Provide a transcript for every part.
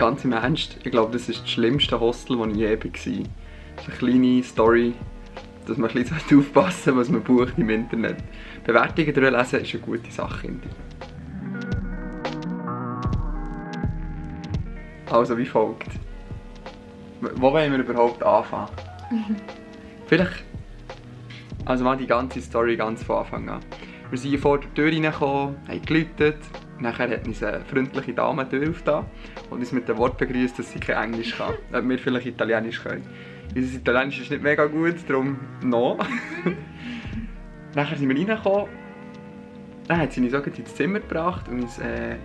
ganz im Ernst, ich glaube, das ist das schlimmste Hostel, das ich je war. Das ist eine kleine Story, dass man ein bisschen aufpassen sollte, was man bucht im Internet. Bewertungen durchlesen ist eine gute Sache, finde ich. Also wie folgt. Wo wollen wir überhaupt anfangen? Vielleicht... Also mal die ganze Story ganz von Anfang an. Wir sind hier vor der Tür reingekommen, haben geläutet. Nachher hat uns eine freundliche Dame die Tür aufgetan und uns mit dem Wort begrüßt, dass sie kein Englisch kann. Ob wir vielleicht Italienisch können. Unser Italienisch ist nicht mega gut, darum no. Nachher sind wir reingekommen. Dann hat sie uns auch ins Zimmer gebracht und uns ein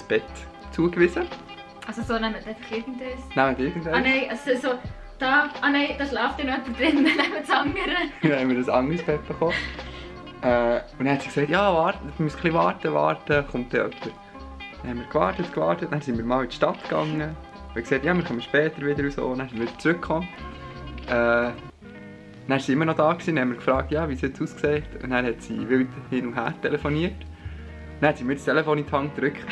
Bett zugewiesen. Also so neben irgendetwas? Neben irgendetwas? Ah nein, also so... Da schläft ja noch jemand drin, neben das andere. Dann haben wir ein anderes Bett bekommen. Und dann hat sie gesagt, ja, warte, wir müssen ein bisschen warten, kommt da jemand. Dann haben wir gewartet, dann sind wir mal in die Stadt gegangen. Wir haben gesagt, ja, wir kommen später wieder und so. Und dann sind wir wieder zurückgekommen. Dann war sie immer noch da gewesen, dann haben wir gefragt, ja, wie es jetzt aussieht. Und dann hat sie wild hin und her telefoniert. Dann hat sie mir das Telefon in die Hand gedrückt.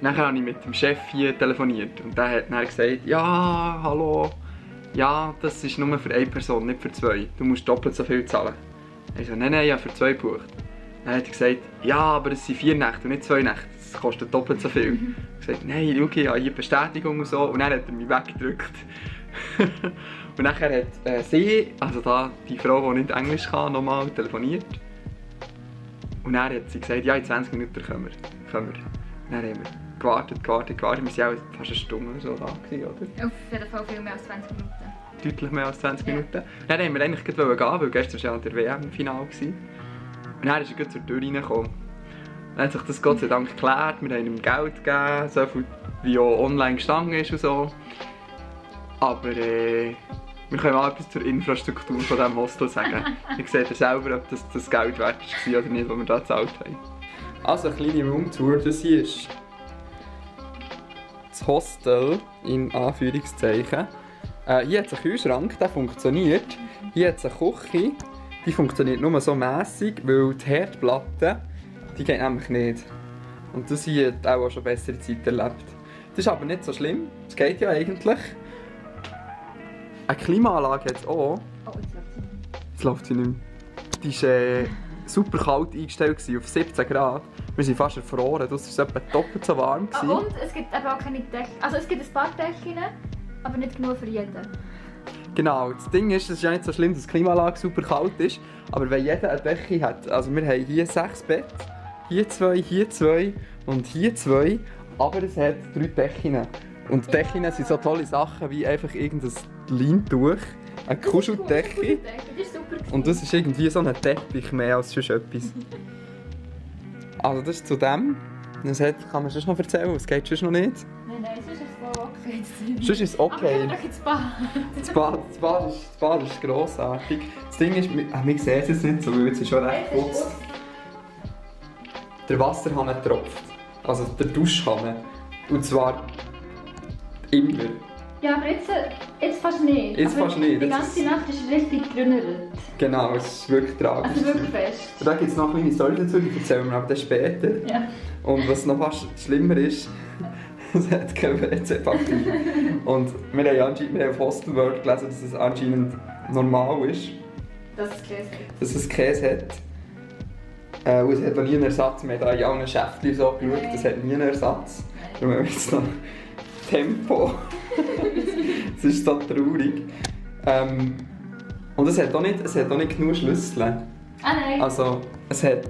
Nachher habe ich mit dem Chef hier telefoniert und der hat dann gesagt, ja, hallo, ja, das ist nur für eine Person, nicht für zwei. Du musst doppelt so viel zahlen. Ich so, nein, ich habe für zwei gebucht. Dann hat er gesagt, ja, aber es sind 4 Nächte und nicht 2 Nächte, das kostet doppelt so viel. Ich habe gesagt, nein, schau, ich habe hier Bestätigung und so. Und dann hat er mich weggedrückt. Und nachher hat sie, also da die Frau, die nicht Englisch kann, nochmal telefoniert. Und dann hat sie gesagt, ja, in 20 Minuten kommen wir. Dann haben wir gewartet. Wir waren auch fast eine Stunde oder so da gewesen, oder? Auf jeden Fall viel mehr als 20 Minuten. Deutlich mehr als 20 Minuten. Dann wollten wir eigentlich gehen, weil gestern war ja der WM-Final. Und dann ist er zur Tür reingekommen. Dann hat sich das Gott sei Dank geklärt, wir haben ihm Geld gegeben, so viel wie auch online gestanden ist und so. Aber wir können mal etwas zur Infrastruktur von diesem Hostel sagen. Ich sehe selber, ob das Geld wert war oder nicht, was wir da gezahlt haben. Also eine kleine Roomtour, das hier ist das Hostel, in Anführungszeichen. Hier hat es einen Kühlschrank, der funktioniert. Hier hat es eine Küche, die funktioniert nur so mässig, weil die Herdplatte, die geht nämlich nicht. Und das hier hat auch schon bessere Zeit erlebt. Das ist aber nicht so schlimm, das geht ja eigentlich. Eine Klimaanlage hat es auch. Oh, jetzt läuft sie nicht mehr. Die war super kalt eingestellt, auf 17 Grad. Wir sind fast erfroren, das war etwa doppelt so warm. Ah, und es gibt eben auch keine Decke. Also es gibt ein paar Decken, aber nicht genug für jeden. Genau, das Ding ist, es ist ja nicht so schlimm, dass die Klimaanlage super kalt ist. Aber wenn jeder eine Decke hat, also wir haben hier 6 Betten, hier 2 und hier 2, aber es hat 3 Decken. Und die Decken sind so tolle Sachen wie einfach irgendein Leintuch, eine Kuscheldecke. Das ist super. Und das ist irgendwie so ein Teppich mehr als sonst etwas. Also das ist zu dem. Das kann man sonst noch erzählen, es geht sonst noch nicht. Nein, sonst ist es voll okay. Sonst ist es okay. Aber ins Bad. Das Bad ist grossartig. Das Ding ist, wir sehen es jetzt nicht so, weil es ist schon recht putzt. Der Wasserhahn tropft. Also der Duschhahn. Und zwar immer. Ja, aber jetzt fast nicht. Jetzt fast nicht. Die ganze Nacht ist richtig grünnert. Genau, es ist wirklich tragisch. Also wirklich fest. Und da gibt es noch eine kleine Story dazu, die erzählen wir aber dann später. Ja. Und was noch fast schlimmer ist, es hat kein WC-Papier. Und wir haben auf Hostel World gelesen, dass es anscheinend normal ist. Dass es Käse hat. Dass es Käse hat. Und es hat noch nie einen Ersatz. Wir haben da in allen Schäftchen so geschaut, es hat nie einen Ersatz. Darum haben wir jetzt noch Tempo. Es ist so traurig. Und es hat auch nicht genug Schlüssel. Ah nein. Also es hat,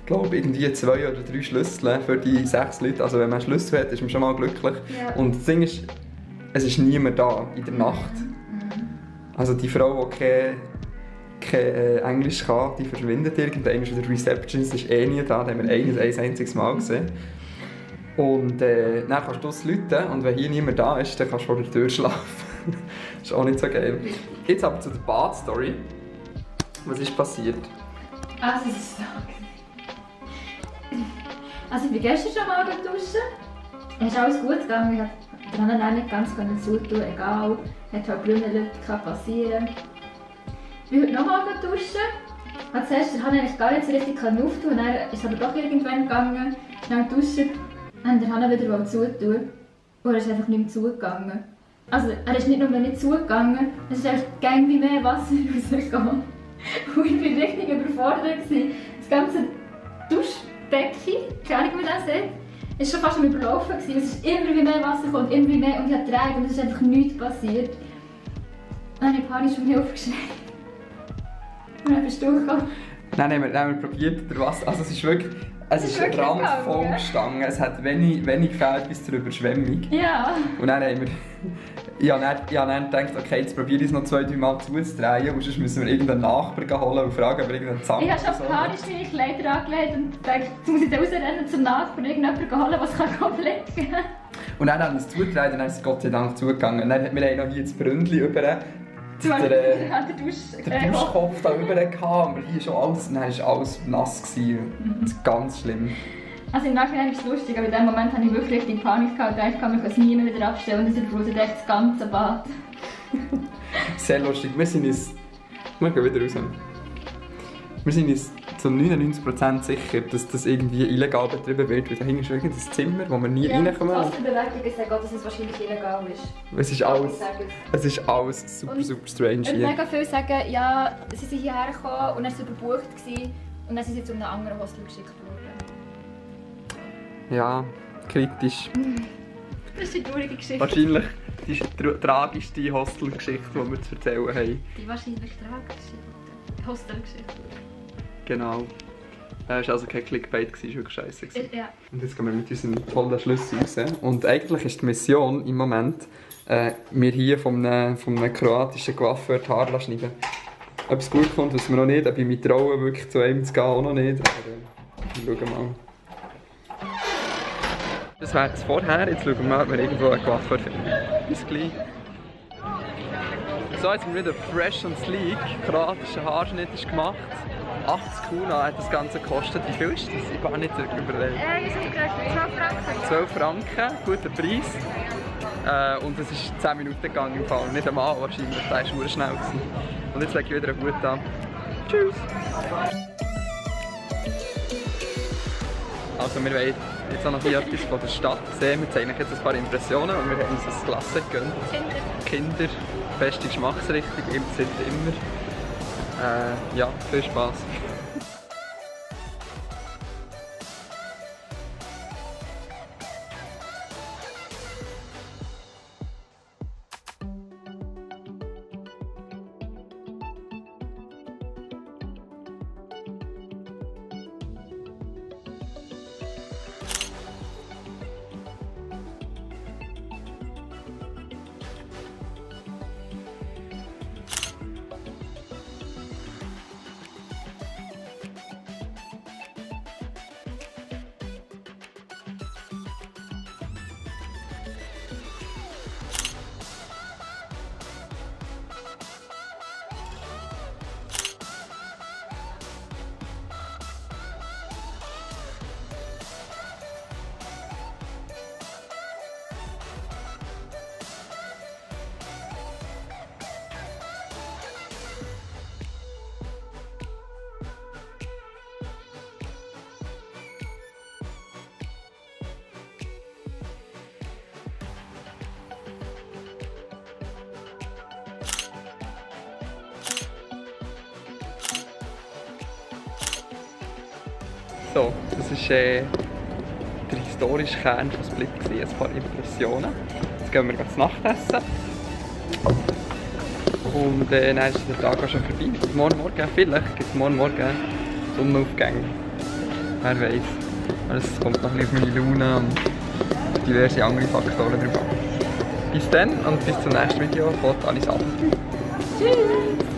glaube ich, irgendwie 2 oder 3 Schlüssel für die 6 Leute. Also wenn man Schlüssel hat, ist man schon mal glücklich. Ja. Und das Ding ist, es ist niemand da in der Nacht. Also die Frau, die kein Englisch kann, die verschwindet irgendwann. Und der Receptionist ist eh nie da, den haben wir ein einziges Mal gesehen. Und dann kannst du es läuten und wenn hier niemand da ist, dann kannst du vor der Tür schlafen. Das ist auch nicht so geil. Jetzt aber zu der Bad-Story. Was ist passiert? Also es ist so. Also ich bin gestern schon mal duschen. Es ist alles gut gegangen. Ich konnte dann nicht ganz zutun, egal. Hat halt Brünneln, kann passieren. Ich bin heute nochmal duschen. Zuerst konnte ich gar nicht so richtig auftun, dann ist es aber doch irgendwann gegangen. Schnell duschen. haben den Hahn wieder zutun und er ist einfach nicht mehr zugegangen. Also er ist nicht nur nicht zugegangen, es ist einfach gang wie mehr Wasser rausgegangen. Und ich war richtig überfordert. Das ganze Duschbecken, keine Ahnung wie man das sieht, ist schon fast am Überlaufen. Es ist immer wie mehr Wasser kommt, immer wie mehr und ich habe gedreht und es ist einfach nichts passiert. Dann habe ich panisch um Hilfe geschrien. Und dann bist du gekommen. Dann haben wir probiert, der Wasser. Also es ist wirklich. Es ist randvoll gestanden. Es hat wenig gefehlt bis zur Überschwemmung. Ja. Und dann haben wir. Ich habe dann gedacht, okay, jetzt probiere ich es noch 2-3 Mal zuzudrehen und sonst müssen wir irgendeinen Nachbarn holen und fragen, ob er irgendeinen Zank Ich habe schon panisch meine Kleider angelegt und dachte, jetzt muss ich rausrennen zum Nachbarn irgendjemanden holen, was komplett geben kann. Und dann haben wir es zugedreht und dann ist es Gott sei Dank zugegangen. Und dann haben wir noch hier das Bründchen über den Duschkopf da rüber gehabt, aber hier schon alles, dann war alles nass gewesen. Das ist ganz schlimm. Also im Nachhinein ist es lustig, aber in dem Moment hatte ich wirklich richtig Panik gehabt. Ich kann mich nie mehr wieder abstellen und es überflutet echt das ganze Bad. Sehr lustig. Wir sind uns... Wir gehen wieder raus. Wir sind uns zu 99% sicher, dass das irgendwie illegal betrieben wird, weil da hinten ist irgendein Zimmer, wo wir nie reinkommen. Ja, Wasserbewertungen sagen auch, dass es wahrscheinlich illegal ist. Es ist alles super strange hier. Und mega viele sagen, ja, sie sind hierher gekommen und dann war es überbucht und dann sind sie zu einem anderen Hostel geschickt worden. Ja, kritisch. Das ist eine traurige Geschichte. Wahrscheinlich die tragischste Hostelgeschichte, die wir zu erzählen haben. Die wahrscheinlich tragischste Hostelgeschichte. Genau. Es war also kein Clickbait, es war wirklich scheiße. Ja. Und jetzt gehen wir mit unseren tollen Schlüsseln raus. Und eigentlich ist die Mission im Moment, mir hier von einem kroatischen Coiffeur die Haare schneiden. Ob es gut kommt, wissen wir noch nicht. Ob ich mich traue, wirklich zu einem zu gehen, auch noch nicht. Aber wir schauen mal. Das wäre es vorher. Jetzt schauen wir mal, ob wir irgendwo einen Coiffeur finden. Bis gleich. So, jetzt sind wir wieder fresh und sleek. Kroatischer Haarschnitt ist gemacht. 80 Kuna hat das Ganze gekostet. Wie viel ist das? Ich habe nicht überlegt. Wir sind gerade 12 Franken. 12 Franken, guter Preis. Und es ist 10 Minuten gegangen im Fall. Nicht einmal wahrscheinlich, der war sehr schnell. Und jetzt lege ich wieder einen Hut an. Tschüss! Also wir wollen jetzt auch noch hier etwas von der Stadt sehen. Wir zeigen jetzt ein paar Impressionen und wir haben uns ein Klasse gegönnt. Kinder, beste Geschmacksrichtung, immer. Ja, viel Spaß. So, das war der historische Kern von Split, ein paar Impressionen. Jetzt gehen wir zu Nacht essen. Und dann ist der Tag auch schon vorbei. Vielleicht gibt es morgen Morgen Sonnenaufgänge. Wer weiß. Es kommt noch ein bisschen auf meine Laune und diverse andere Faktoren drauf an. Bis dann und bis zum nächsten Video von Alice Abend. Tschüss!